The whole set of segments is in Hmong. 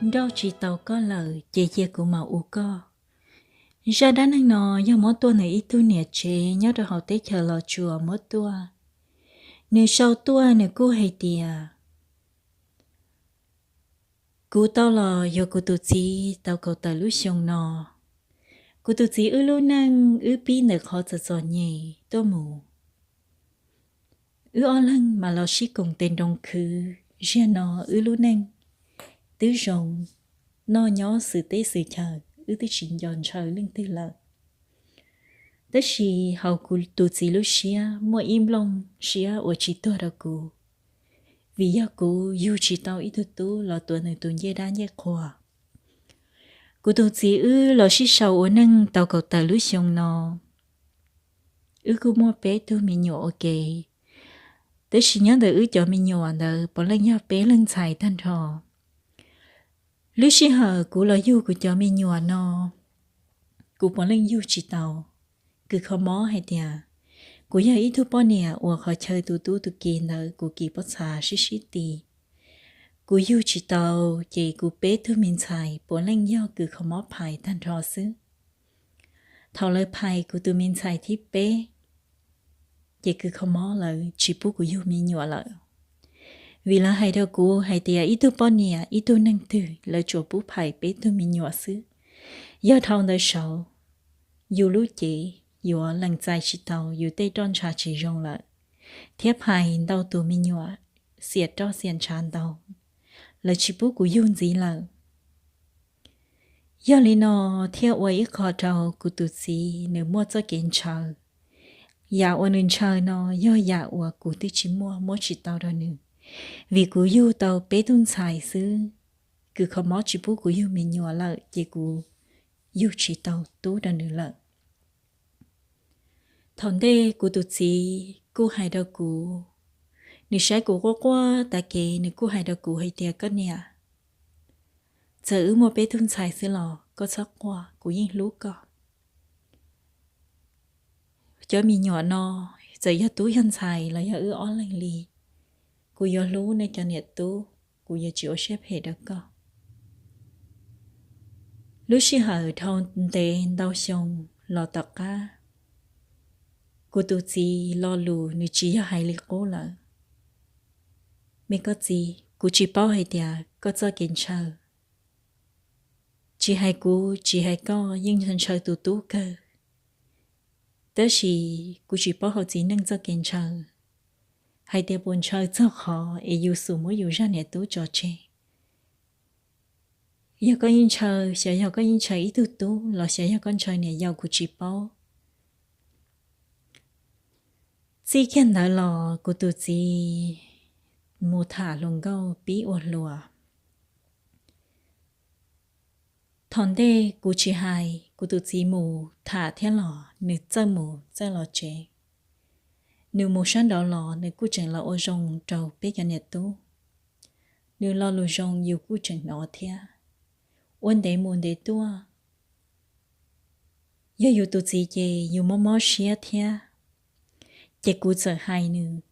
Nrauj tsis tau koj lawm ces cia kuv mam ua koj. Zaj dab neeg no yog muab tuaj ntawm ib tug niam tsev nyob rau hauv teb chaws Los Tsuas muab tuaj. Nws sau tuaj nws kuj hais tias, kuv tau los yuav kuv tus txiv tau kaum tawm lub xyoo no. Kuv tus txiv wb lub neej wb pib ntawm qhov txom txom nyem tuaj mus. Wb ob leeg mas los sib koom tes nroo khwv, zaum no wb lub neej twb zoo, noj nyob xwm teb xwm chaw, wb twb tsis nco ntshaw leej twg lawm. Tab sis hauv kuv tus txiv lub siab muaj ib nplooj siab uas tsis tuag rau kuv, vim yog kuv yug tsis tau ib tug tub los tuav nws tus ncej dab ncej qhua. Kuv tus txiv wb los sib sau ua neej tau kaum tawm lub xyoo no, wb kuj muaj peb tug me nyuam ua ke. Tab sis nyob ntawm wb cov me nyuam ntawd puav leej yog peb leeg ntxhais tag nrho. Lub sij hawm kuv los yug kuv cov me nyuam no, kuv puav leej yug tsis tau. Kws kho mob hais tias kuv yog ib tug poj niam uas qhov chaw tus tub tus ki ntawd kuv kis pob txha sib sib ti. Kuv yug tsis tau, ces kuv peb tug me ntxhais puav leej yog kws kho mob phais tag nrho xwb. Thaum lawv phais kuv tus me ntxhais thib peb, ces kws kho mob lawv tsis pub kuv yug me nyuam lawm. Vim lawv hais rau kuv hais tias ib tug poj niam ib tug neeg twg lawv tsuas pub phais peb tug me nyuam xwb. Yog dhau ntawd saud, yus lub cev yuav lees txais tsis tau, yus tej roj ntsha tsis zoo lawm, thiab phais ntau tus me nyuam xiam roj xiam ntshav ntau, lawv tsis pub kuv yug ntxiv lawm. Yog li no thiaj ua ib qho rau kuv tus txiv nws muaj txoj kev ntshaw. Yam uas nws ntshaw no yog yam uas kuv twb tsis muaj, muab tsis tau rau nws, vim kuv yug tau peb tug ntxhais xwb. Kws kho mob tsis pub kuv yug me nyuam lawm ces kuv yug tsis tau tub rau nws lawm. Thaum ntej kuv tus txiv kuj hais rau kuv, nws saib kuv quaj quaj tas kev nws kuj hais rau kuv hais tias, koj niam, txawm wb muaj peb tug ntxhais xwb los koj txhob quaj, kuv yeej hlub koj. Cov me nyuam no, txawm yog tub yog ntxhais los yog wb ob leeg li, kuv yuav hlub nej cov niam tub, kuv yuav tsis ua siab phem rau koj. Lub sij hawm dhau ntev ntau xyoo los tom qab, kuv tus txiv lo lus nws tsis yog hais li qub lawm. Me koj txiv, kuv tsis paub hais tias koj txoj kev ntshaw, tsis hais kuv tsis hais koj yeej ntshaw tus tub kawg. Tab sis kuv tsis paub hauv txiv neej txoj kev ntshaw hais tias puas ntshaw txog qhov es yus xum muab yus zaj niam tub tso tseg. Yog koj yeej ntshaw, xyov yog koj yeej ntshaw ib tug tub los xyov yog koj ntshaw niam yau kuv tsis paub. Txij kiag ntawd los kuv tus txiv mus tham hluas nkauj pib ua hluas. Thaum ntej kuv tsis hais, kuv tus txiv mus tham thiab los nws txawj mus txawj los tsev. Nws mus sab nraud los nws kuj tseem los ua zoo rau peb cov niam tub. Nws lo lus zoo yus kuj tseem hnov thiab. Ua ntev mus ntev tuaj, yog yus tus txiv ces yus mob mob siab thiab. Ces kuv txawm hais nws,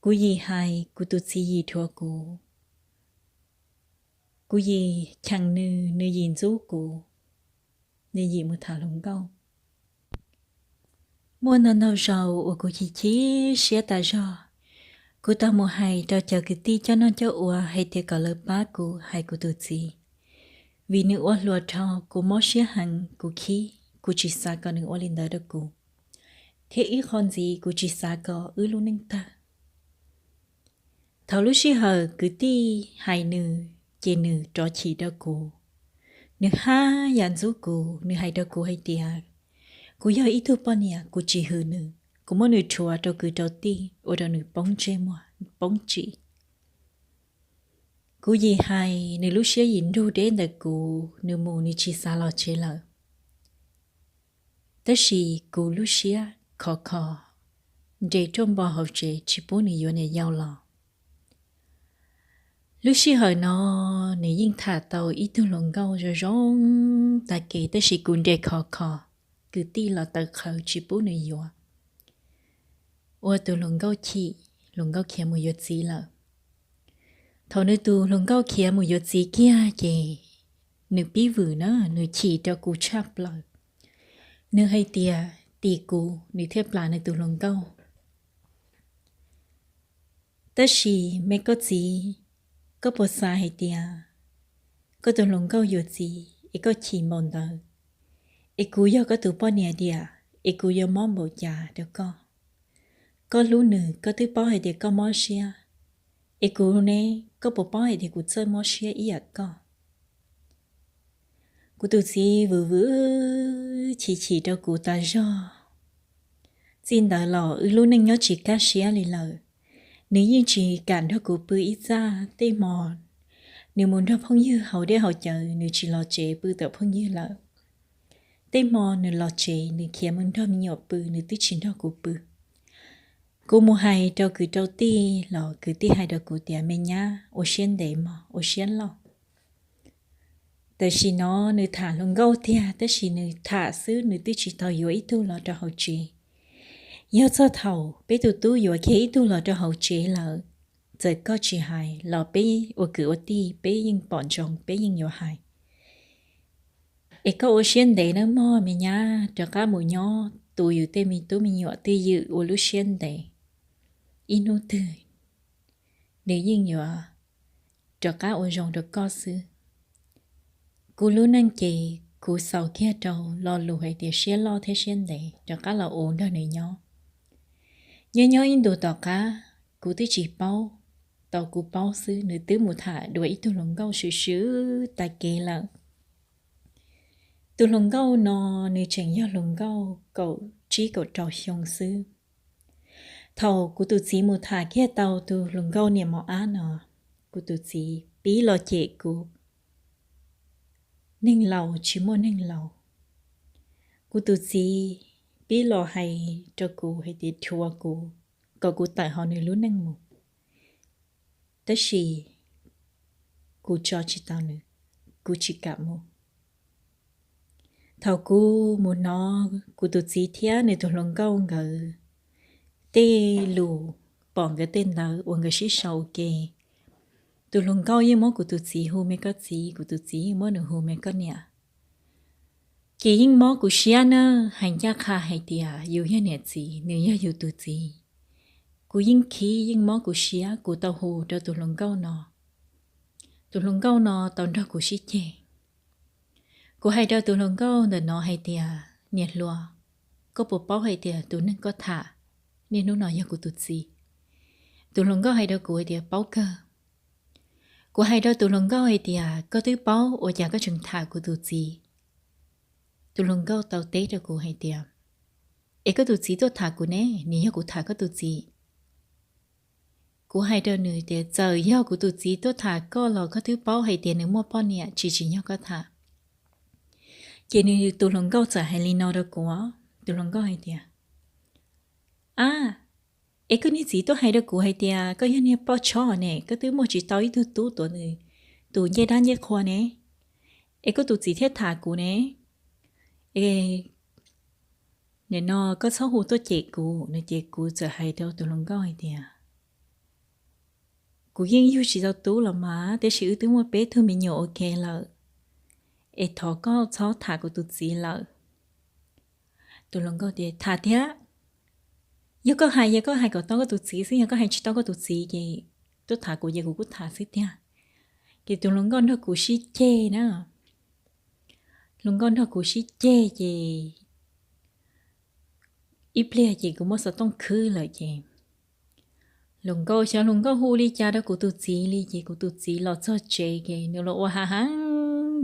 kuv yim hais kuv tus txiv yim dhuav kuv, kuv yim cheem nws, nws yim ntxub kuv, nws yim mus tham hluas nkauj. Muaj ntau ntau zaus uas kuv chim chim siab tas zog. Kuv tau mus hais rau cov kwv tij coj noj coj ua hais tias kom lawv pab kuv hais kuv tus txiv, vim nws ua hluas dhau, kuv mob siab heev, kuv khib, kuv tsis xav kom nws ua li ntawd rau kuv, thiab ib qho ntxiv kuv tsis xav kom wb lub neej tawg. Thaum lub sij hawm kwv tij hais nws, ces nws rov chim rau kuv. Nws haj yam ntxub kuv, nws hais rau kuv hais tias kuv yog ib tug poj niam kuv tsis hwm nws, kuv muab nws rhuav rau kwv rau tij ua rau nws poob ntsej muag poob tsim. Kuv yim hais, nws lub siab yim nrug deb ntawm kuv, nws mus nws tsis xav los tsev lawm. Tab sis kuv lub siab khov kho, nres ruaj npo hauv tsev tsis pub nws yuav niam yau los. Lub sij hawm no nws yeej tham tau ib tug hluas nkauj zoo zoo tag kev, tab sis kuv nres khov kho, kwv tij los tawv qhawv tsis pub nws yuav, ua tus hluas nkauj chim, hluas nkauj khiav mus yuav txiv lawm. Thaum nws tus hluas nkauj khiav mus yuav txiv kiag ces nws pib vwm na, nws chim rau kuv tshaj plaws. Nws hais tias tim kuv nws thiaj plam nws tus hluas nkauj. Tab sis me koj txiv, koj puas xav hais tias koj tus hluas nkauj yuav txiv es koj chim npaum ntawd, es kuv yog koj tus poj niam diam es kuv yuav mob npaum cas rau koj? Koj hlub nws koj twb paub hais tias koj mob siab, es kuv ne, koj puas paub hais tias kuv txawj mob siab ib yam koj? Kuv tus txiv vwm vwm chim chim rau kuv tas zog. Txij ntawd los wb lub neej nyob tsis kaj siab li lawm. Nws yeej tsis kam nrog kuv pw ib txaj, tej hmo nws mus nrog phooj ywg haus dej haus cawv, nws tsis los tsev pw tom phooj ywg lawm. Tej hmo nws los tsev nws khiav mus nrog me nyuam pw, nws twb tsis nrog kuv pw. Kuv mus hais rau kwv rau tij los kwv tij hais rau kuv tias me nyab ua siab ntev mog, ua siab loj. Tam sim no nws tham hluas nkauj tiag tab sis nws tham xwb nws twb tsis tau yuav ib tug los rau hauv tsev. Yog txog thaum peb tus tub yuav kiag ib tug los rau hauv tsev lawm, txawm koj tsis hais los peb ua kwv ua tij peb yeej pom ntsoov peb yeej yuav hais. Es koj ua siab ntev nawb mog me nyab, rov qab mus nyob tu yus tej me tub me nyuam twj ywm ua lub siab ntev. Ib hnub twg nws yeej yuav rov qab ua zoo rau koj xwb. Kuv lub neej ces kuv xaus kiag rau lo lus hais tias siab loj thiab siab ntev rov qab los ua nrog nws nyob. Nyob nyob ib ntus tom qab, kuv twb tsis paub, tau kuv paub xwb nws twb mus tham dua ib tug hluas nkauj swm swm tag kev lawm. Tus hluas nkauj no nws tseem yog hluas nkauj kaum tsib kaum rau xyoo xwb. Thaum kuv tus txiv mus tham kiag tau tus hluas nkauj niam mos ab no, kuv tus txiv pib los cem kuv, neeg laus tsis muaj neeg laus. Kuv tus txiv pib los hais rau kuv hais tias dhuav kuv, kom kuv tawm hauv nws lub neej mus. Tab sis kuv tso tsis tau nws, kuv tsis kam mus. Thaum kuv mus hnov kuv tus txiv thiab nws tus hluas nkauj nkawd tej lus, pom nkawd tej ntawv uas nkawd sib sau ua ke, tus hluas nkauj yeej muab kuv tus txiv hu me koj txiv, kuv tus txiv yeej muab nws hu me koj niam. Ces yeej mob kuv siab na, hais ncaj qha hais tias yus yog niam txiv, nws yog yus tus txiv. Kuv yeej khib yeej mob kuv siab kuv tau hu rau tus hluas nkauj no. Tus hluas nkauj no tau nrog kuv sib ceg. Kuv hais rau tus hluas nkauj ntawm no hais tias niam hluas, koj puas paub hais tias tus neeg koj tham niaj hnub no yog kuv tus txiv? Tus hluas nkauj hais rau kuv hais tias paub kawg. Kuv hais rau tus hluas nkauj hais tias koj twb paub ua cas koj tseem tham kuv tus txiv? Tus hluas nkauj tau teb rau kuv hais tias es koj tus txiv tuaj tham kuv ne, nws yog kuv tham koj tus txiv. Kuv hais rau nws tias txawm yog kuv tus txiv tuaj tham koj los koj twb paub hais tias nws muaj poj niam tsis tsim nyog koj tham. Ces nws tus hluas nkauj txawm hais li no rau kuv, tus hluas nkauj hais tias ab, es koj niag txiv tuaj hais rau kuv hais tias koj yog niag poj tshob ne, koj twb muaj tsis tau ib tug tub tuav nws tus ncej dab ncej qhua ne, es koj tus txiv thiaj tham kuv ne. Es nim no koj txhob hu tuaj cem kuv no. Ces kuv txawm hais rau tus hluas nkauj hais tias kuv yeej yug tsis tau tub los mas, tiam sis wb twb muaj peb tug me nyuam ua ke lawm, es thov koj txhob tham kuv tus txiv lawm. Tus hluas nkauj tias tham thiab, yog koj hais yog koj hais kom tau koj tus txiv xwb, yog koj hais tsis tau koj tus txiv ces tuaj tham kuv ces kuv kuj tham xwb tiag. Ces tus hluas nkauj nrog kuv sib ceg na, hluas nkauj nrog kuv sib ceg ces ib pliag ces kuv muab xov tooj khwb lawm ces hluas nkauj xyov hluas nkauj hu li cas rau kuv tus txiv li ces kuv tus txiv los txog tsev ces nws los ua ha heev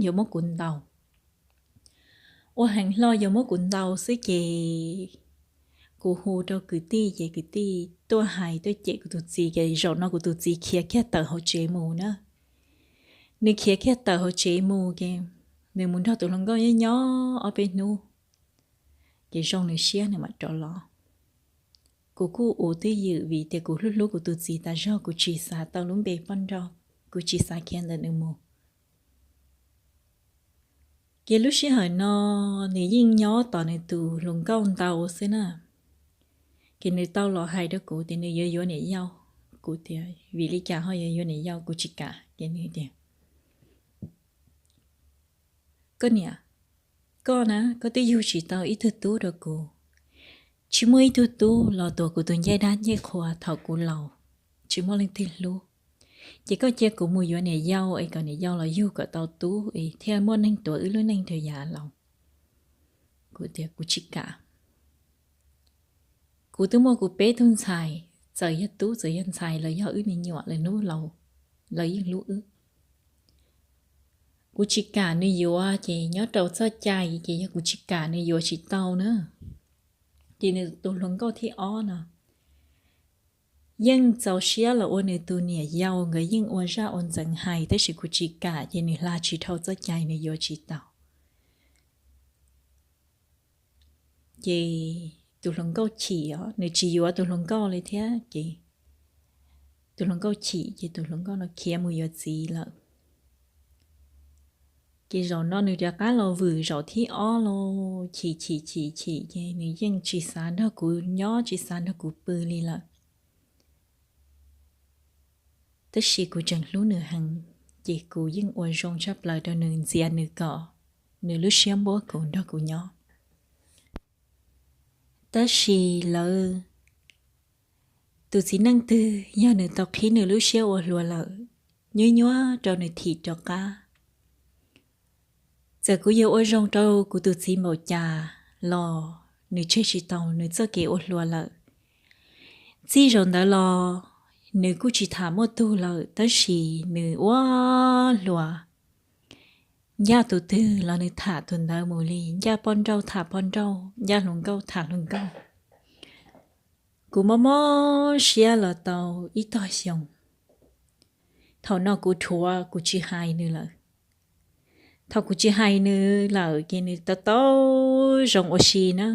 yuav muab kuv ntaus. Ua heev hlo yuav muab kuv ntaus xwb ces kuv hu rau kwv tij ces kwv tij tuaj hais tuaj cem kuv tus txiv ces zaum no kuv tus txiv khiav kiag tawm hauv tsev mus na. Nws khiav kiag tawm hauv tsev mus ces nws mus nrog tus hluas nkauj nyob nyob ob peb hnub ces zoo nws siab nws mam rov los. Kuv kuj ua twj ywm vim tias kuv hlub hlub kuv tus txiv tas zog, kuv tsis xav tau lub npe poj nrauj, kuv tsis xav khiav ntawm nws mus. Ces lub sij hawm no nws yeej nyob tos nws tus hluas nkauj ntau xwb na. Ces nws tau los hais rau kuv tias nws yuav yuav niam yau. Kuv tias, Vim li cas ho yuav yuav niam yau? Kuv tsis kam. Ces nws tias, Koj niam, koj na, koj twb yug tsis tau ib tug tub rau kuv. Tsis muaj ib tug tub los tuav kuv tus ncej dab ncej qhua thaum kuv laus, tsis muaj leej twg hlub. Ces koj cia kuv mus yuav niam yau es kom niam yau los yug kom tau tub es thiaj muaj neeg tuav wb lub neej rau yav laus. Kuv tias, Kuv tsis kam. Kuv twb muaj kuv peb tug ntxhais, txawm yog tub txawm yog ntxhais los yog wb me nyuam, lawv hnub laus lawv yeej hlub wb. Kuv tsis kam nws yuav, ces nyob rau txoj cai ces yog kuv tsis kam nws yuav tsis tau na. Ces nws tus hluas nkauj thib ob no yeej txaus siab los ua nws tus niam yau, nkawd yeej ua zaj ua ntxeev hais, tab sis kuv tsis kam ces nws hla tsis dhau txoj cai, nws yuav tsis tau. Ces tus hluas nkauj chim os, nws tsis yuav tus hluas nkauj li thiab. Ces tus hluas nkauj chim ces tus hluas nkauj no khiav mus yuav txiv lawm. Ces zaum no nws rov qab los vwm zaum thib ob los chim chim chim chim ces nws yeej tsis xav nrog kuv nyob, tsis xav nrog kuv pw li lawm. Tab sis kuv tseem hlub nws heev, ces kuv yeej ua zoo tshaj plaws rau nws, ntxias nws kom nws lub siab npuab kuv, nrog kuv nyob. Tab sis lawv tus txiv neej twg yog nws tau qhib nws lub siab ua hluas lawm, nyuab nyuab rau nws thim rov qab. Txawm kuv yuav ua zoo rau kuv tus txiv npaum cas los nws tseg tsis tau nws txoj kev ua hluas lawm. Txij zaum ntawd los nws kuj tsis tham muaj tug lawm, tab sis nws ua hluas, ncaj tus twg los nws tham tus ntawd mus li, ncaj poj nrauj tham poj nrauj, ncaj hluas nkauj tham hluas nkauj. Kuv mob mob siab los tau ib tog xyoo. Thaum no kuv dhuav kuv tsis hais nws lawm. Thaum kuv tsis hais nws lawm ces nws tau tau zoo ua si na.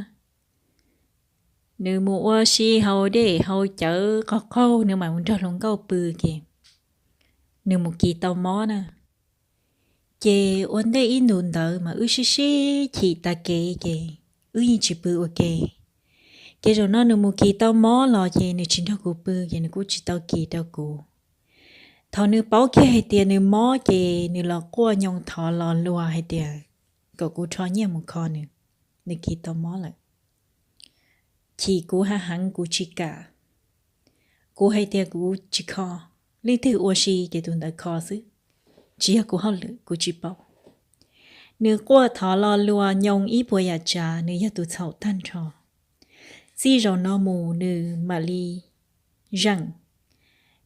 Nws mus ua si haus dej haus cawv qaug qaug, nws mam mus nrog hluas nkauj pw ces nws mus kis tau mob na. Ces ua ntej ib ntus ntawd mas wb sib sib chim tas kev ces wb yeej tsis pw ua ke. Ces zaum no nws mus kis tau mob los ces nws tsis nrog kuv pw ces nws kuj tsis tau kis rau kuv. Thaum nws paub kiag hais tias nws mob ces nws los quaj nyoo thov lo lua hais tias kom kuv rho nyiaj mus kho nws, nws kis tau mob lawm. Chim kuv hav heev kuv tsis kam. Kuv hais tias kuv tsis kho, leej twg ua si ces tus ntawd kho xwb, tsis yog kuv hauj lwm kuv tsis paub. Nws quaj thov lo lua nyoo ib puas yam tsav, nws yog tus txhaum tag nrho. Txij zaum no mus nws mam li zeem,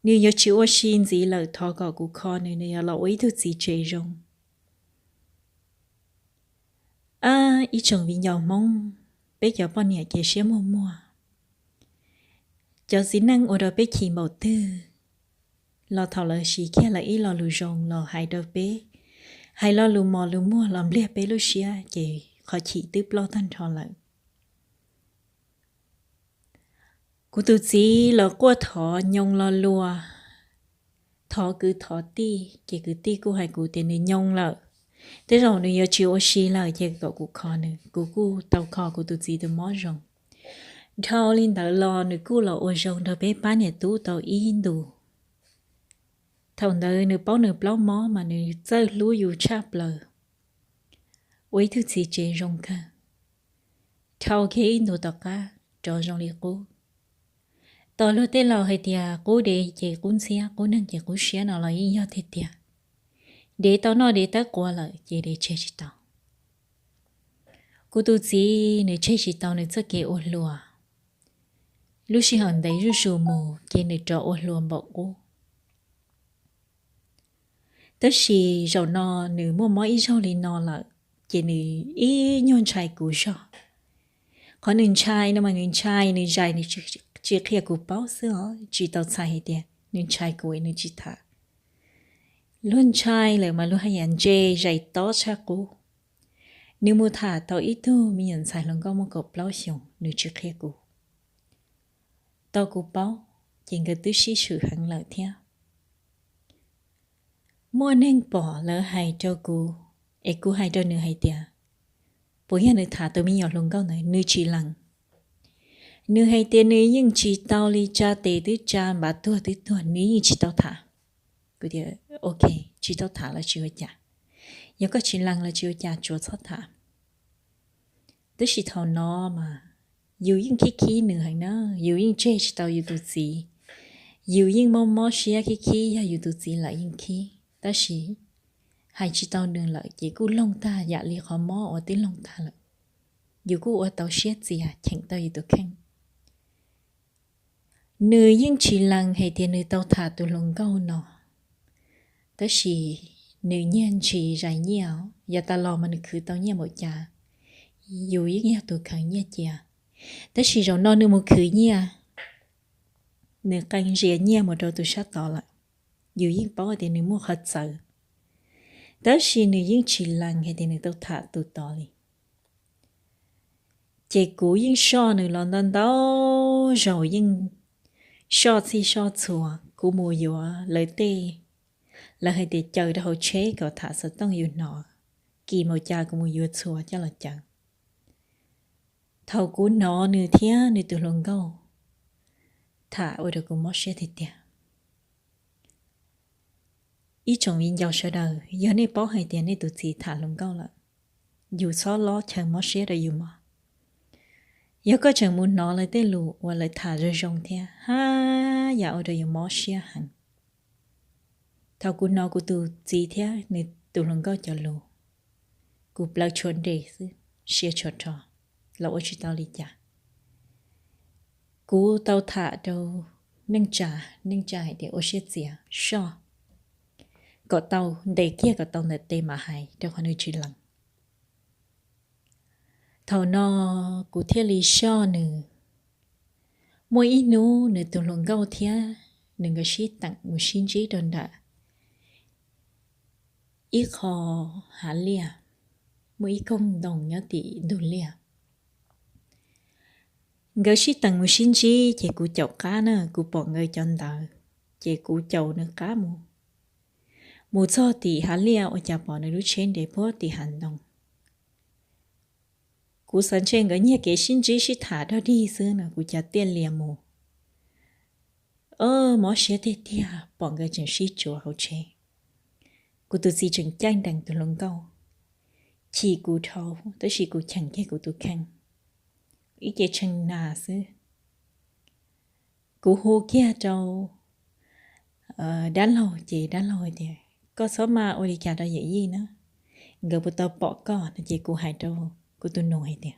nws yuav tsis ua si ntxiv lawm, thov kom kuv kho nws, nws yuav los ua ib tug txiv tsev zoo. Ab, ib tsoom viv ncaus Hmoob, peb cov poj niam ces siab muag muag. Cov txiv neej ua rau peb chim npaum twg los thaum lawv siv kiag lawv ib lo lus zoo los hais rau peb, hais lo lus mos lus muag los npliag peb lub siab ces qhov chim twb ploj tag nrho lawm. Kuv tus txiv los quaj thov nyoo lo lua, thov kwv thov tij, ces kwv tij kuj hais kuv tias nws nyoo lawm, tej zaum nws yuav tsis ua si lawm ces kom kuv kho nws. Kuv kuj tau kho kuv tus txiv tus mob zoo. Dhau li ntawd los nws kuj los ua zoo nrog peb pab niam tub tau ib ntus. Thaum ntawd nws paub nws plaub mob mas nws txawj hlub yus tshaj plaws, ua ib tug txiv tsev zoo kawg. Dhau kiag ib ntus tom qab rov zoo li qub. Tos luag tej laus hais tias qub dev ces qub ntxhiab, qub neeg ces qub siab no los yeej yog tiag tiag. Dev tau noj dev tawb quav lawm ces dev tseg tsis tau. Kuv tus txiv nws tseg tsis tau nws txoj kev ua hluas. Lub sij hawm ntev zuj zus mus ces nws rov ua hluas npaum qub. Tab sis zaum no nws muaj mob ib zaug li no lawm, ces nws ib nyuag ntshai kuv zog. Qhov nws ntshai no mas nws ntshai nws zais nws tsis qhia kuv paub xwb os, tsis tau txhais hais tias nws ntshai kuv es nws tsis tham. Luag ntshai lawm mas luag haj yam ntse zais tob tshaj qub. Nws mus tham tau ib tug me nyuam ntxhais hluas nkauj muaj kaum plaub xyoos, nws tsis qhia kuv. Tau kuv paub, ces nkawd twb sib swm heev lawm thiab. Muaj neeg pom lawv hais rau kuv, es kuv hais rau nws hais tias, puas yog nws tham tus me nyuam hluas nkauj ntawd, nws tsis lees. Nws hais tias nws yeej tsis tau li, tsa tes twb tsa, npav tuag twb tuag, nws yeej tsis tau tham. Kuv tias ok, tsis tau tham los tsis ua cas, yog koj tsis lees los tsis ua cas, tsuas txhob tham. Tab sis thaum no mas yus yeej khib khib nws heev na, yus yeej tseg tsis tau yus tus txiv, yus yeej mob mob siab khib khib, yog yus tus txiv lawm yeej khib, tab sis hais tsis tau nws lawm ces kuj loog tag yam li qhov mob uas twb loog tag lawm. Yus kuj ua tau siab txias cheem tau yus tus kheej. Nws yeej tsis lees hais tias nws tau tham tus hluas nkauj no, tab sis nws nyiag ntshis zais nyiaj, yav tas los mas nws khwv tau nyiaj npaum cas, yus yeej yog tus khaws nyiaj cia. Tab sis zaum no nws mus khwv nyiaj, nws qee zias nyiaj mus rau tus sab tod lawm, yus yeej paub tias nws muaj qhov txawv, tab sis nws yeej tsis lees hais tias nws tau tham tus tod li. Ces kuv yeej soj nws los ntau ntau zaus, yeej soj txhij soj txhua. Kuv mus yuav lawv tej, lawv hais tias caw rau hauv tsheb kom tham xov tooj yus hnov, kis npaum cas kuv mus yuav txhua coj los caw. Thaum kuv hnov nws thiab nws tus hluas nkauj tham ua rau kuv mob siab tiag tiag. Ib tsoom viv ncaus sawv daws, yog nej paub hais tias nej tus txiv tham hluas nkauj lawm, yus txhob lob chaw mob siab rau yus mog. Yog koj tseem mus hnov lawv tej lus uas lawv tham zoo zoo thiab, haj yam ua rau yus mob siab heev. Thaum kuv hnov kuv tus txiv thiab nws tus hluas nkauj cov lus, kuv plawv tshuav nres xwb, siav tshuav rho, los ua tsis tau li cas. Kuv tau tham rau neej tsa, neej tsa hais tias ua siab txias soj, kom tau ntes kiag kom tau ntawm tes mam hais, rau qhov nws tsis lees. Thaum no kuv thiaj li soj nws. Muaj ib hnub nws tus hluas nkauj thiab nws nkawd sib teem mus sib ntsib rau nram ib qho hav liaj, muaj ib koog ntoo nyob tim ntug liaj. Nkawd sib teem mus sib ntsib ces kuv caum qab na, kuv pom nkawd cov ntawd, ces kuv caum nws qab mus. Mus txog tim hav liaj ua cas pom nws lub tsheb nres puag tim hav ntoo. Kuv xav ntshe nkawd nyiag kev sib ntsib sib tham dog dig xwb no, kuv cas tiaj lias mus. Mob siab tiag tiag, pom nkawd tseem sib tsuav hauv tsheb. Kuv tus txiv tseem caij nrees tus hluas nkauj, chim kuv dhau, tab sis kuv cheem kiag kuv tus kheej, ib ce tshee nas xwb. Kuv hu kiag rau dab laug ces dab laug hais tias, koj txhob maj ua li cas rau yawm yij na, nkawd puas tau pom koj no? Ces kuv hais rau kuv tus nus hais tias,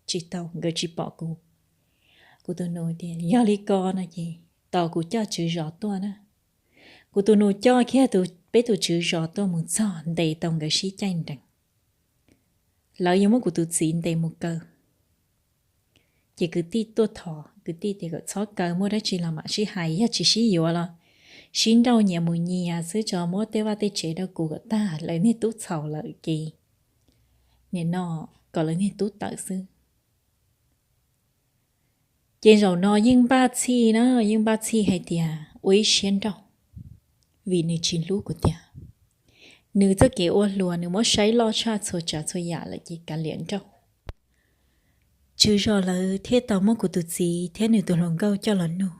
tsis tau, nkawd tsis pom kuv. Kuv tus nus tias yog li ko no ces tos kuv coj tswv zos tuaj na. Kuv tus nus coj kiag peb tus tswv zos tuaj mus txog ntes tau nkawd sib caij nrees. Lawv yuav muab kuv tus txiv ntes mus kaw. Ces kwv tij tuaj thov, kwv tij tias kom txhob kaw, muaj dab tsi los mam sib hais, yog tsis sib yuav los sib nrauj nyias mus nyias xwb, tso muab tej vaj tej tsev rau kuv kom tag, lawv niag tub txhaum lawm ces nim no kom lawv niag tub tawm xwb. Ces zaum no yeej npaj txhij na, yeej npaj txhij hais tias ua ib siab nrauj, vim nws tsis hlub kuv tiag. Nws txoj kev ua hluas nws muab saib loj tshaj txhua tsav txhua yam lawm ces kav liam nrauj. Tswv zos lawv thiaj tau muab kuv tus txiv thiab nws tus hluas nkauj coj los nug.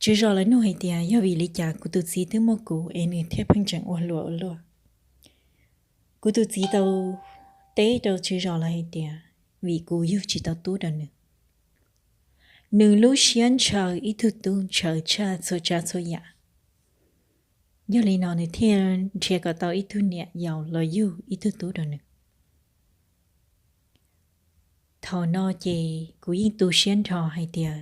Tswv zos lawv nug hais tias yog vim li cas kuv tus txiv twb muaj kuv es nws thiaj pheej tseem ua hluas ua luaj. Kuv tus txiv tau teb rau tswv zos lawv hais tias vim kuv yug tsis tau tub rau nws. Nws lub siab ntshaw ib tug tub ntshaw tshaj txhua tsav txhua yam. Yog li no nws thiaj nrhiav kom tau ib tug niam yau los yug ib tug tub rau nws. Thaum no ces kuv yeej tu siab nrho hais tias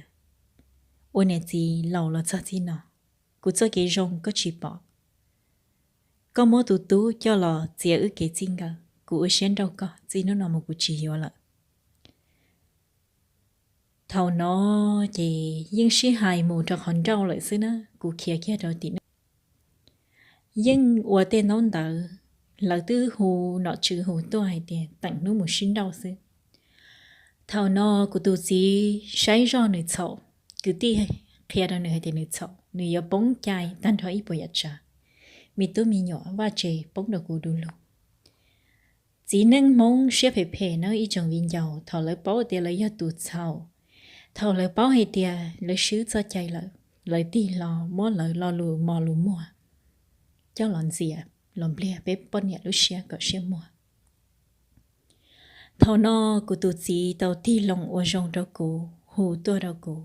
ua niam txiv laus los txog txij no, kuv txoj kev zoo koj tsis pom. Koj muab tus tub coj los txiav wb kev txij nkawm, kuv ua siab nrauj koj, txij hnub no mus kuv tsis yuav lawm. Thaum no ces yeej sib hais mus rau qhov nrauj lawm xwb na, kuv khiav kiag rau tim no. Yeej ua tej ntaub ntawv, lawv twb hu nom tswv hu tuaj hais tias teem hnub mus sib nrauj xwb. Thaum no kuv tus txiv saib zoj nws txhaum, kwv tij qhia rau nws hais tias nws txhaum, nws yuav poob cai tag nrho ib puas yam tsav, me tub me nyuam vaj tse poob rau kuv du lug. Txiv neej Hmoob siab phem phem nawb ib tsoom viv ncaus, thaum lawv paub tias lawv yog tus txhaum, thaum lawv paub hais tias lawv swb txoj cai lawm, lawv tig los muab lawv lo lus mos lus muag coj los ntxias, los npliag peb poj niam lub siab kom siab muag. Thaum no kuv tus txiv tau tig loo ua zoo rau kuv, hu tuaj rau kuv.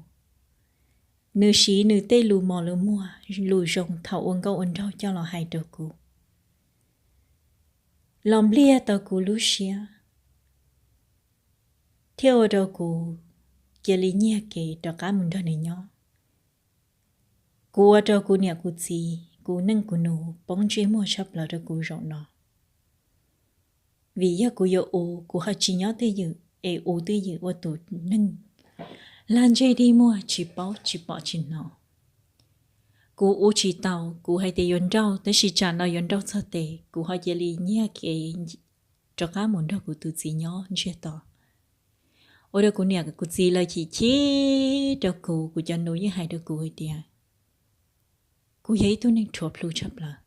Nws siv nws tej lus mos lus muag, lus zoo thaum ua nkauj ua nraug coj los hais rau kuv, los npliag tau kuv lub siab, thiaj ua rau kuv cia li nyiag kev rov qab mus nrog nws nyob. Kuv ua rau kuv niam kuv txiv, kuv neej kuv nus poob ntsej muag tshaj plaws rau kuv zaum no. Vim yog kuv yuav ua, kuv ho tsis nyob twj ywm es ua twj ywm ua tus neeg lag ntseg dig muag tsis paub tsis pom tsis hnov. Kuv ua tsis tau, kuv hais tias yuav nrauj, tab sis tsam no yuav nrauj txog tes, kuv ho cia li nyiag kev rov qab mus nrog kuv tus txiv nyob ntsiag to. Ua rau kuv niam kuv txiv lawv chim chim rau kuv, kuv cov nus yeej hais rau kuv hais tias kuv yog ib tug neeg rhuav plhu tshaj plaws.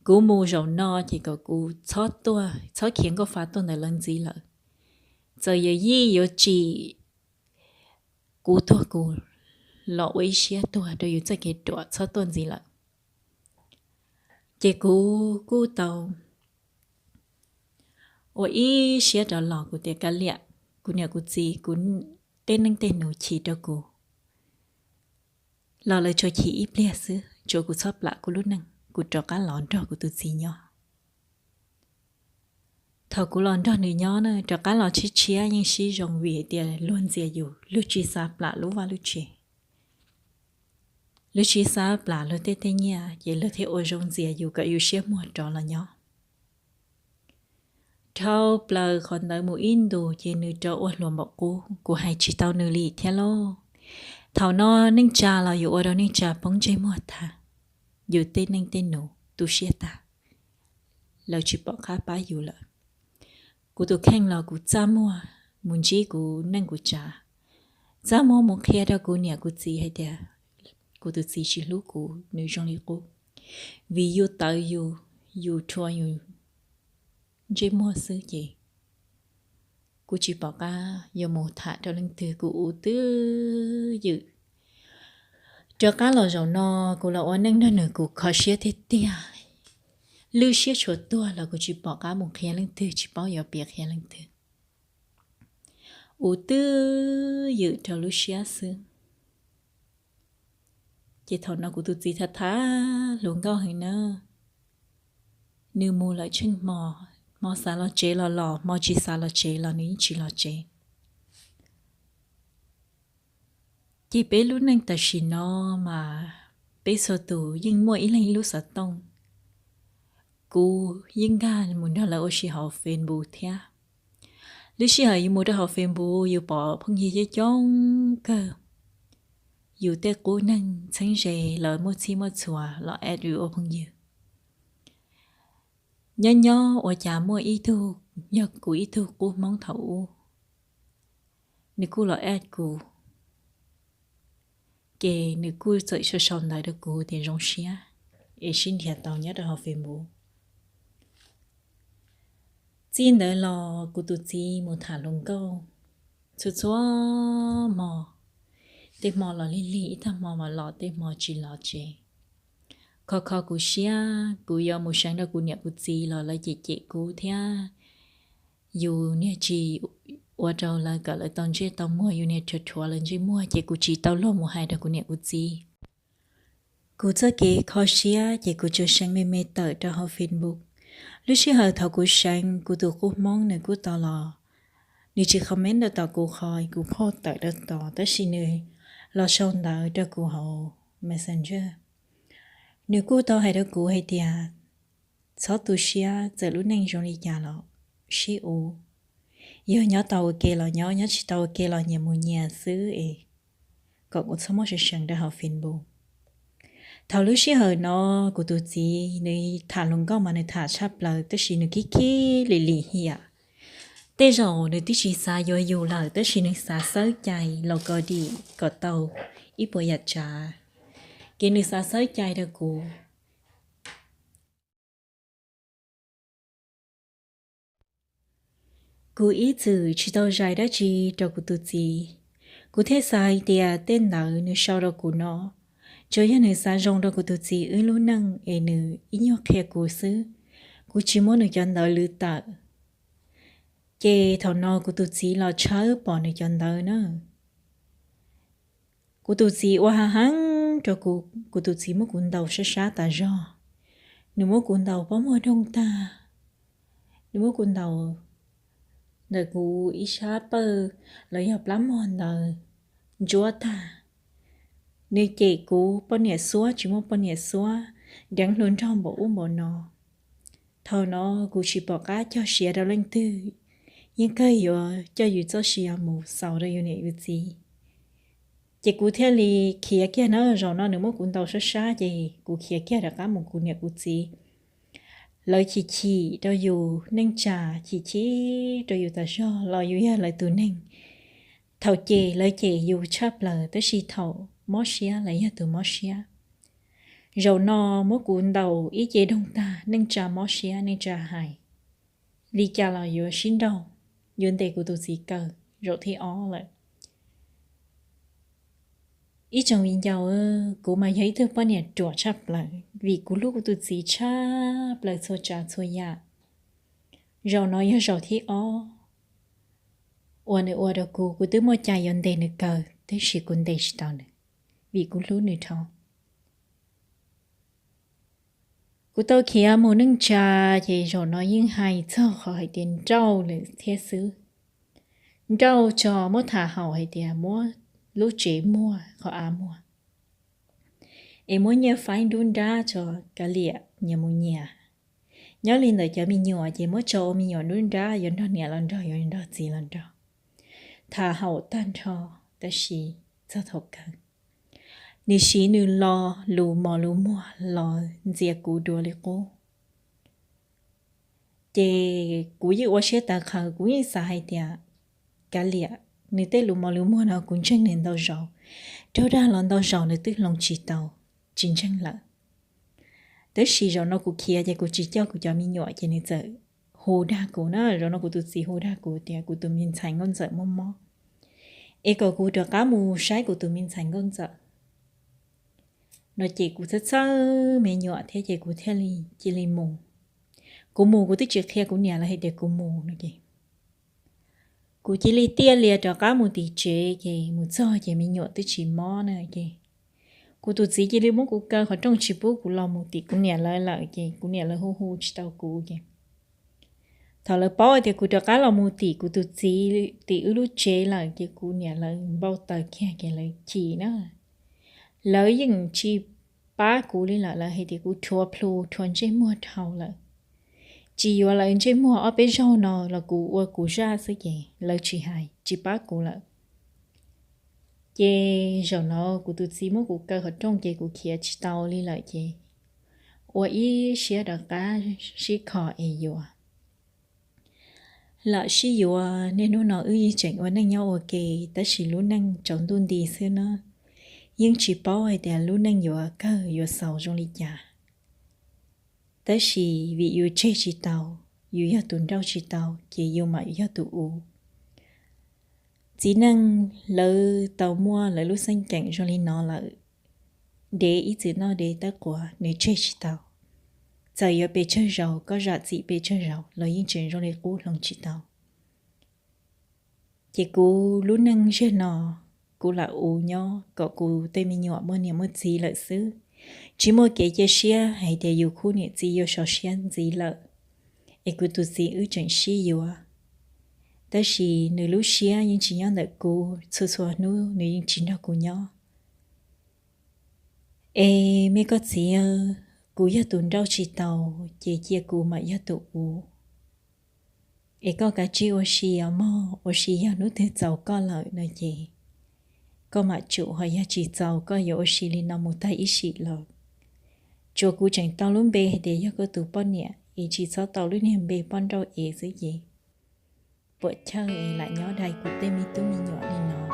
Kuv mus zaum no ces kom kuv txhob tuaj, txhob khiav nkauj fa tuaj ntawm lawv ntxiv lawm. Txawm yawm yij yuav tsim kuv tuag kuv los ua ib siab tuag rau yus txoj kev ruam txhob tuaj ntxiv lawm. Ces kuv kuj tau ua ib siab rov los, kuv tias kav liam, kuv niam kuv txiv, kuv tej neej tej nus chim rau kuv los lawv tsuas chim ib pliag xwb, tsuav kuv txhob plam kuv lub neej, kuv rov qab los nrog kuv tus txiv nyob. Thaum kuv los nrog nws nyob na, rov qab los tshiab tshiab yeej sib zoo vim hais tias luag ntxias yus, luag tsis xav plam lub vaj lub tsev, luag tsis xav plam luag tej tej nyiaj, ces luag thiaj ua zoo ntxias yus kom yus siab muag rov los nyob. Dhau plaws qhov ntawd mus ib ntus ces nws rov ua hluas npaum qub, kuv hais tsis tau nws li thiab lauj. Thaum no neej tsa los yus ua rau neej tsa poob ntsej muag tag, yus tej neej tej nus tu siab tag, lawv tsis pom qab pab yus lawm. Kuv tus kheej los kuv txaj muag mus ntsib kuv neej kuv tsav, txaj muag mus qhia rau kuv niam kuv txiv hais tias kuv tus txiv tsis hlub kuv, nws zoo li qub, vim yus tawv yus, yus rhuav yus ntsej muag xwb ces kuv tsis pom qab yuav mus tham rau leej twg, kuv ua twj ywm. Rov qab los zaum no, kuv los ua neej nrog nws kuv kho siab tiag tiag, lwj siab tshuav tuag los kuv tsis pom qab mus qhia leej twg, tsis paub yuav piav qhia leej twg, ua twj ywm rau lub siab xwb. Ces thaum no kuv tus txiv tham tham hluas nkauj heev na, nws mus lawm tsheej hmo, hmo xav los tsev los los, hmo tsis xav los tsev los nws yeej tsis los tsev. Ces peb lub neej tam sim no mas peb txhua tus yeej muaj ib leeg ib lub xov tooj. Kuv yeej nkag mus nrog lawv ua si hauv Facebook thiab. Lub sij hawm yus mus rau hauv Facebook yus pom phooj ywg coob coob kawg, yus tej qub neeg txheeb ze lawv muaj txhij muaj txhua los add yus ua phooj ywg. Nyob nyob ua cas muaj ib tug, yog kuv ib tug qub Hmoob thaum ub, nws kuj los add kuv, ces nws kuj txawm sau sau ntawv rau kuv tias zoo siab es sib nrhiav tau nyob rau hauv Facebook. Txij ntawd los kuv tus txiv mus tham hluas nkauj txhua txhua hmo, tej hmo los lig lig, ib tag hmo mas los, tej hmo tsis los tsev. Kho kho kuv siab, kuv yuav mus seev rau kuv niam kuv txiv los lawv cem cem kuv thiab. Yus niag tsis ua rau lawv kom lawv tau ntsej tau muag, yus niag rhuav rhuav lawv ntsej muag, ces kuv tsis tau luag mus hais rau kuv niam kuv txiv. Kuv txoj kev kho siab ces kuv tsuas seev me me tawm rau hauv Facebook. Lub sij hawm thaum kuv seev, kuv tus qub Hmoob nws kuj tau los, nws tsis comment rau tom kuv qhov kuv post tawm rau tod, tab sis nws los sau ntawv rau kuv hauv Messenger. Nws kuj tau hais rau kuv hais tias, txhob tu siab, txawm lub neej zoo li cas los sib ua. Yog nyob tau ua ke los nyob, nyob tsis tau ua ke los nyias mus nyias xwb es kom kuv txhob muab seev seev rau hauv Facebook. Thaum lub sij hawm no kuv tus txiv nws tham hluas nkauj mas nws tham tshaj plaws, tab sis nws khib khib lim lim hiam. Tej zaum nws twb tsis xav yuav yus lawm, tab sis nws xav xawb cai los kom dim kom tau ib puas yam tsav, ces nws xav xawb cai rau kuv. Kuv ib txwm tsis tau zais dab tsi rau kuv tus txiv, kuv thiaj xav hais tias tej ntawd nws sau rau kuv no, tsuas yog nws xav zoo rau kuv tus txiv wb lub neej es nws ib nyuag qhia kuv xwb, kuv tsis muab nws cov ntawv lwv tawm. Ces thaum no kuv tus txiv los tshawb pom nws cov ntawv na. Kuv tus txiv ua hav heev rau kuv, kuv tus txiv muab kuv ntaus sab sab tas zog. Nws muab kuv ntaus pob muag doog tag, nws muab kuv ntaus ntawm kuv ib sab pawj los yog plab mog ntawd ntsuab tag. Nws cem kuv poj niam xuab tsis muaj poj niam xuab, deev hluas nraug npaum ub npaum no. Thaum no kuv tsis pom qab cog siav rau leej twg, yeej kawg yuav coj yus txoj sia mus xaus rau yus niam yus txiv. Ces kuv thiaj li khiav kiag na, zaum no nws muab kuv ntaus sab sab ces kuv khiav kiag rov qab mus kuv niam kuv txiv. Lawv chim chim rau yus, neej tsa chim chim rau yus tas zog los yus yog lawv tus neeg. Thaum cem lawv cem yus tshaj plaws, tab sis thaum mob siab lawv yog tus mob siab. Zaum no muab kuv ntaus ib ce doog tag, neej tsa mob siab, neej tsa hais li cas los yuav sib nrauj, yuav ntes kuv tus txiv kaw zaum thib ob lawm. Ib tsoom viv ncaus, kuv mas yog ib tug poj niam ruam tshaj plaws vim kuv hlub kuv tus txiv tshaj plaws txhua tsav txhua yam. Zaum no yog zaum thib ob uas nws ua rau kuv, kuv twb muaj cai yuav ntes nws kaw, tab sis kuv ntes tsis tau nws, vim kuv hlub nws dhau. Kuv tau khiav mus neej tsa, ces zaum no yeej hais txog qhov hais tias nrauj lawm thiab xwb. Nrauj tso muab tham haum hais tias muab lub tsev muag qhov av muag, es muab nyiaj faib nruab nrab tso, kav liam nyias mus nyias. Nyob li ntawm cov me nyuam ces muab tso ua me nyuam nruab nrab, yuav nrog niam los nrog, yuav nrog txiv los nrog. Tham haum tag nrho, tab sis txog thaum kawg nws siv nws lo lus mos lus muag los ntxias kuv dua li qub. Ces kuv yeej ua siab tawv qhawv, kuv yeej xav hais tias kav liam, nws tej lus mos lus muag no kuv ntseeg nws ntau zaus, raug dag los ntau zaus nws twb hloov tsis tau, tsis ntseeg lawm. Tab sis zaum no kuv khiav ces kuv tsis coj kuv cov me nyuam ces nws txawm hu dag kuv na, zaum no kuv tus txiv hu dag kuv tias kuv tus me ntxhais nkauj ntxawm mob mob, es kom kuv rov qab mus saib kuv tus me ntxhais nkauj ntxawm no ces kuv txhawj txhawj me nyuam thiab ces kuv thiaj li cia li mus. Kuv mus kuv twb tsis qhia kuv niam lawv hais tias kuv mus no ces kuv cia li tiaj lias rov qab mus tim tsev ces mus txog ces me nyuam twb tsis mob na ces kuv tus txiv cia li muab kuv kaw qhov rooj tsis pub kuv los mus tim kuv niam lawv lawm ces kuv niam lawv hu hu tsis tau kuv ces thaum lawv paub tias kuv rov qab los mus tim kuv tus txiv tim wb lub tsev lawm ces kuv niam lawv npau taws kiag ces lawv chim na. Lawv yeej tsis pab kuv li lawm, lawv hais tias kuv rhuav plhu rhuav ntsej muag dhau lawm, tsis yuav lawv ntsej muag ob peb zaug no los kuv ua kuv zaj xwb ces lawv tsis hais tsis pab kuv lawm. Ces zaum no kuv tus txiv muab kuv kaw qhov rooj ces kuv khiav tsis tau li lawm ces ua ib siab rov qab sib kho es yuav. Lam sib yuav niaj hnub no wb yeej tseem ua neej nyob ua ke, tab sis lub neej tsaus ntuj nti xwb na, yeej tsis paub hais tias lub neej yuav kawg yuav xaus zoo li cas. Tab sis vim yus tseg tsis tau, yus yog tus nrauj tsis tau ces yus mam yog tus uv. Txiv neej lawv tau muaj lawv lub xeeb ceem zoo li no lawm, dev ib txwm noj dev tawb quav nws tseg tsis tau. Txawm yuav pes tsawg zaus, koj zam txim pes tsawg zaus los yeej tseem zoo li qub hloov tsis tau. Ces kuv lub neej ziag no, kuv lam uv nyob kom kuv tej me nyuam muaj niam muaj txiv lawm xwb. Tsis muaj kev cia siab hais tias yus khub niam txiv yuav sov siab ntxiv lawm, es kuv tus txiv wb tseem sib yuav. Tab sis nws lub siab yeej tsis nyob ntawm kuv, txhua txhua hnub nws yeej tsis nrog kuv nyob. Es me koj txiv, kuv yog tus nrauj tsis tau, ces cia kuv mam yog tus uv. Es koj kav tsij ua si os mog, ua si yog hnub twg txaus koj lawm no ces koj mam tsum, ho yog tsis txaus koj yuav ua si li no mus tag ib sim los. Tsuas kuv tseem tau lub npe hais tias yog koj tus poj niam, es tsis txhob tau lub niag npe poj nrauj ev xwb ces puam chawj es lam nyob dai kuv tej me tub me nyuam li no.